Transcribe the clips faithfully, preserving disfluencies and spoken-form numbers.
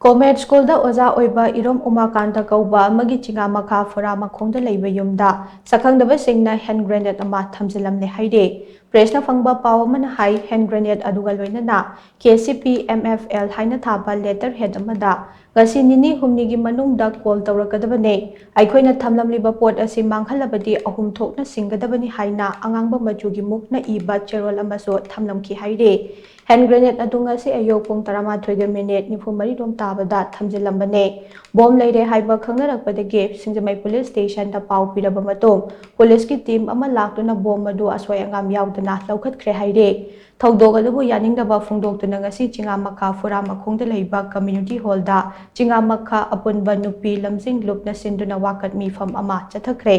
Comet ꯁ꯭ꯀꯨꯜꯗ ꯑꯣꯖꯥ ꯑꯣꯏꯕ ꯏꯔꯣꯝ ꯎꯃꯥꯀꯥꯟꯇ ꯀꯧꯕ ꯑꯃꯒꯤ ꯆꯤꯉꯥ ꯃꯈꯥ ꯐꯨꯔꯥ ꯃꯈꯣꯡꯗ ꯂꯩꯕ ꯌꯨꯝꯗ ꯁꯛꯈꯪꯗꯕꯁꯤꯡꯅ ꯍꯦꯟ ꯒ꯭ꯔꯦꯅꯦꯗ ꯑꯃ ꯊꯝꯖꯤꯜꯂꯝꯂꯦ ꯍꯥꯏꯔꯦ꯫ ꯄ꯭ꯔꯦꯁꯅ ꯐꯪꯕ ꯄꯥꯎ ꯑꯃꯅ ꯍꯥꯏ, ꯍꯦꯟ ꯒ꯭ꯔꯦꯅꯦꯗ ꯑꯗꯨꯒ ꯂꯣꯏꯅꯅ K C P M F L ꯍꯥꯏꯅ ꯊꯥꯕ ꯂꯦꯇꯔ ꯍꯦꯗ ꯑꯃꯗ ꯉꯁꯤ ꯅꯤꯅꯤ ꯍꯨꯝꯅꯤꯒꯤ ꯃꯅꯨꯡꯗ ꯀꯣꯜ ꯇꯧꯔꯛꯀꯗꯕꯅꯦ꯫ ꯑꯩꯈꯣꯏꯅ ꯊꯝꯂꯝꯂꯤꯕ ꯄꯣꯠ ꯑꯁꯤ ꯃꯥꯡꯍꯜꯂꯕꯗꯤ ꯑꯍꯨꯝ ꯊꯣꯛꯅ ꯁꯤꯡꯒꯗꯕꯅꯤ ꯍꯥꯏꯅ ꯑꯉꯥꯡꯕ ꯃꯆꯨꯒꯤ ꯃꯨꯛꯅ ꯏꯕ ꯆꯦꯔꯣꯜ ꯑꯃꯁꯨ ꯊꯝꯂꯝꯈꯤ ꯍꯥꯏꯔꯤ꯫ ꯍꯦꯟ ꯒ꯭ꯔꯦꯅꯦꯗ ꯑꯗꯨ ꯉꯁꯤ ꯑꯌꯨꯛ ꯄꯨꯡ ꯇꯔꯥꯃꯥꯊꯣꯏꯒ ꯃꯤꯅꯤꯠ ꯅꯤꯐꯨ ꯃꯔꯤ ꯔꯣꯝ ꯇꯥꯕꯗ ꯊꯝꯖꯤꯜꯂꯝꯕꯅꯦ꯫ ꯕꯣꯝ ꯂꯩꯔꯦ ꯍꯥꯏꯕ ꯈꯪꯅꯔꯛꯄꯗꯒꯤ ꯁꯤꯡꯖꯃꯩ ꯄꯨꯂꯤꯁ ꯁ꯭ꯇꯦꯁꯟꯗ ꯄꯥꯎ ꯄꯤꯔꯕ ꯃꯇꯨꯡ, ꯄꯨꯂꯤꯁꯀꯤ ꯇꯤꯝ ꯑꯃ ꯂꯥꯛꯇꯨꯅ ꯕꯣꯝ ꯑꯗꯨ ꯑꯁꯣꯏ ꯑꯉꯥꯝ ꯌꯥꯎꯗꯅ ꯂꯧꯈꯠꯈ꯭ꯔꯦ ꯍꯥꯏꯔꯤ꯫ ꯊꯧꯗꯣꯛ ꯑꯗꯨꯕꯨ ꯌꯥꯅꯤꯡꯗꯕ ꯐꯣꯡꯗꯣꯛꯇꯨꯅ ꯉꯁꯤ ꯆꯤꯉꯥꯃꯈꯥ ꯐꯨꯔꯥ ꯃꯈꯣꯡꯗ ꯂꯩꯕ ꯀꯝꯃ꯭ꯌꯨꯅꯤꯇꯤ ꯍꯣꯜꯗ ꯆꯤꯉꯥꯃꯈꯥ ꯑꯄꯨꯟꯕ ꯅꯨꯄꯤ ꯂꯝꯖꯤꯡ ꯂꯨꯞꯅ ꯁꯤꯟꯗꯨꯅ ꯋꯥꯀꯠ ꯃꯤꯐꯝ ꯑꯃ ꯆꯠꯊꯈ꯭ꯔꯦ꯫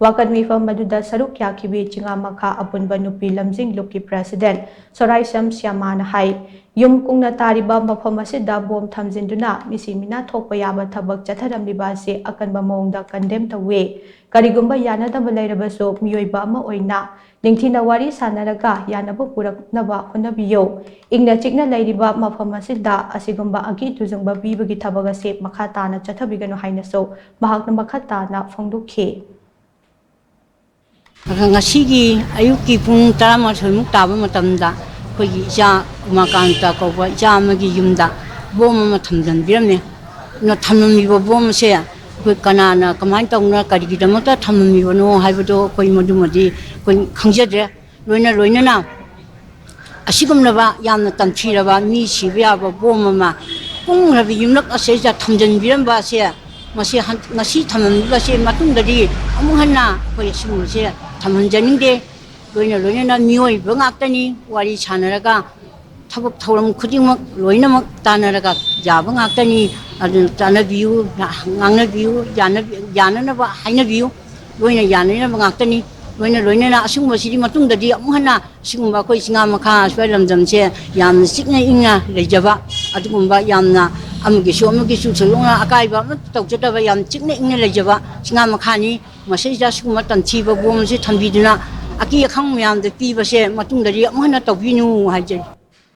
ꯋꯥꯀꯠ ꯃꯤꯐꯝ ꯑꯗꯨꯗ ꯁꯔꯨꯛ ꯌꯥꯈꯤꯕꯤ ꯆꯤꯉꯥꯃꯈꯥ ꯑꯄꯨꯟꯕ ꯅꯨꯄꯤ ꯂꯝꯖꯤꯡ ꯂꯨꯞꯀꯤ ꯄ꯭ꯔꯦꯁꯤꯗꯦꯟꯠ ꯁꯣꯔꯥꯏꯁꯝ ꯁ꯭ꯌꯥꯃꯥꯅ ꯍꯥꯏ, ꯌꯨꯝ ꯀꯨꯡꯅ ꯇꯥꯔꯤꯕ ꯃꯐꯝ ꯑꯁꯤꯗ ꯕꯣꯝ ꯊꯝꯖꯤꯟꯗꯨꯅ ꯃꯤꯁꯤ ꯃꯤꯅꯥ ꯊꯣꯛꯄ ꯌꯥꯕ ꯊꯕꯛ ꯆꯠꯊꯔꯝꯂꯤꯕ ꯑꯁꯤ ꯑꯀꯟꯕ ꯃꯑꯣꯡꯗ ꯀꯟꯗꯦꯝ ꯇꯧꯏ꯫ ꯀꯔꯤꯒꯨꯝꯕ ꯌꯥꯅꯗꯕ ꯂꯩꯔꯕꯁꯨ ꯃꯤꯑꯣꯏꯕ ꯑꯃ ꯑꯣꯏꯅ ꯅꯤꯡꯊꯤꯅ ꯋꯥꯔꯤ ꯁꯥꯟꯅꯔꯒ ꯌꯥꯅꯕ ꯄꯨꯔꯛꯅꯕ ꯍꯣꯠꯅꯕꯤꯌꯨ꯫ ꯏꯪꯅ ꯆꯤꯛꯅ ꯂꯩꯔꯤꯕ ꯃꯐꯝ ꯑꯁꯤꯗ ꯑꯁꯤꯒꯨꯝꯕ ꯑꯀꯤ ꯇꯨꯖꯨꯡꯕ ꯄꯤꯕꯒꯤ ꯊꯕꯛ ꯑꯁꯤ ꯃꯈꯥ ꯇꯥꯅ ꯆꯠꯊꯕꯤꯒꯅꯨ ꯍꯥꯏꯅꯁꯨ ꯃꯍꯥꯛꯅ ꯃꯈꯥ ꯇꯥꯅ ꯐꯣꯡꯗꯣꯛꯈꯤ꯫ ꯑꯗ ꯉꯁꯤꯒꯤ ꯑꯌꯨꯛꯀꯤ ꯄꯨꯡ ꯇꯔꯥꯃꯥꯊꯣꯏꯃꯨꯛ ꯇꯥꯕ ꯃꯇꯝꯗ ꯑꯩꯈꯣꯏꯒꯤ ꯏꯆꯥ ꯎꯃꯥꯀꯥꯟꯇ ꯀꯧꯕ ꯏꯆꯥ ꯑꯃꯒꯤ ꯌꯨꯝꯗ ꯕꯣꯝ ꯑꯃ ꯊꯝꯖꯤꯟꯕꯤꯔꯝꯃꯦ꯫ ꯑꯗꯨꯅ ꯊꯝꯂꯝꯃꯤꯕ ꯕꯣꯝ ꯑꯁꯦ ꯑꯩꯈꯣꯏ ꯀꯅꯥꯅ ꯀꯃꯥꯏꯅ ꯇꯧꯅ ꯀꯔꯤꯒꯤꯗꯃꯛꯇ ꯊꯝꯂꯝꯃꯤꯕꯅꯣ ꯍꯥꯏꯕꯗꯣ ꯑꯩꯈꯣꯏ ꯃꯗꯨꯃꯗꯤ ꯑꯩꯈꯣꯏ ꯈꯪꯖꯗ꯭ꯔꯦ꯫ ꯂꯣꯏꯅ ꯂꯣꯏꯅꯅ ꯑꯁꯤꯒꯨꯝꯂꯕ ꯌꯥꯝꯅ ꯇꯝꯊꯤꯔꯕ ꯃꯤ ꯁꯤꯕ ꯌꯥꯕ ꯕꯣꯝ ꯑꯃ ꯀꯨꯡꯈ꯭ꯔꯕ ꯌꯨꯝꯂꯛ ꯑꯁꯤꯗ ꯊꯝꯖꯤꯟꯕꯤꯔꯝꯕ ꯑꯁꯦ ꯃꯁꯤ ꯍꯟ-, ꯉꯁꯤ ꯊꯝꯂꯝꯂꯤꯕ ꯑꯁꯤ ꯃꯇꯨꯡꯗꯗꯤ ꯑꯃꯨꯛ ꯍꯟꯅ ꯑꯩꯈꯣꯏ ꯑꯁꯤꯒꯨꯝꯕꯁꯦ ꯊꯝꯍꯟꯖꯅꯤꯡꯗꯦ꯫ ꯂꯣꯏꯅ ꯂꯣꯏꯅꯅ ꯃꯤꯑꯣꯏꯕ ꯉꯥꯛꯇꯅꯤ, ꯋꯥꯔꯤ ꯁꯥꯟꯅꯔꯒ ꯊꯕꯛ ꯊꯧꯔꯝ ꯈꯨꯗꯤꯡꯃꯛ ꯂꯣꯏꯅꯃꯛ ꯇꯥꯟꯅꯔꯒ ꯌꯥꯕ ꯉꯥꯛꯇꯅꯤ꯫ ꯑꯗꯨꯅ ꯇꯥꯟꯅꯕꯤꯌꯨ, ꯉꯥꯡꯅꯕꯤꯌꯨ, ꯌꯥꯅꯕꯤ-, ꯌꯥꯅꯅꯕ ꯍꯥꯏꯅꯕꯤꯌꯨ꯫ ꯂꯣꯏꯅ ꯌꯥꯅꯅꯕ ꯉꯥꯛꯇꯅꯤ꯫ ꯂꯣꯏꯅ ꯂꯣꯏꯅꯅ ꯑꯁꯤꯒꯨꯝꯕꯁꯤꯗꯤ ꯃꯇꯨꯡꯗꯗꯤ ꯑꯃꯨꯛ ꯍꯟꯅ ꯑꯁꯤꯒꯨꯝꯕ ꯑꯩꯈꯣꯏ ꯆꯤꯉꯥ ꯃꯈꯥ ꯑꯁ꯭ꯋꯥꯏ ꯂꯝꯗꯝꯁꯦ ꯌꯥꯝꯅ ꯆꯤꯛꯅ ꯏꯪꯅ ꯂꯩꯖꯕ, ꯑꯗꯨꯒꯨꯝꯕ ꯌꯥꯝꯅ ꯑꯃꯒꯤꯁꯨ ꯑꯃꯒꯤꯁꯨ ꯊꯣꯏꯗꯣꯛꯅ ꯑꯀꯥꯏꯕ ꯑꯃꯠꯇ ꯇꯧꯖꯗꯕ ꯌꯥꯝ ꯆꯤꯛꯅ ꯏꯪꯅ ꯂꯩꯖꯕ ꯆꯤꯉꯥ ꯃꯈꯥꯅꯤ꯫ ꯃꯁꯤꯗ ꯑꯁꯤꯒꯨꯝꯕ ꯇꯝꯊꯤꯕ ꯕꯣꯝ ꯑꯁꯤ ꯊꯝꯕꯤꯗꯨꯅ ꯑꯀꯤ ꯑꯈꯪ ꯃꯌꯥꯝꯗ ꯄꯤꯕꯁꯦ ꯃꯇꯨꯡꯗꯗꯤ ꯑꯃꯨꯛ ꯍꯟꯅ ꯇꯧꯕꯤꯅꯨ ꯍꯥꯏꯖꯔꯤ꯫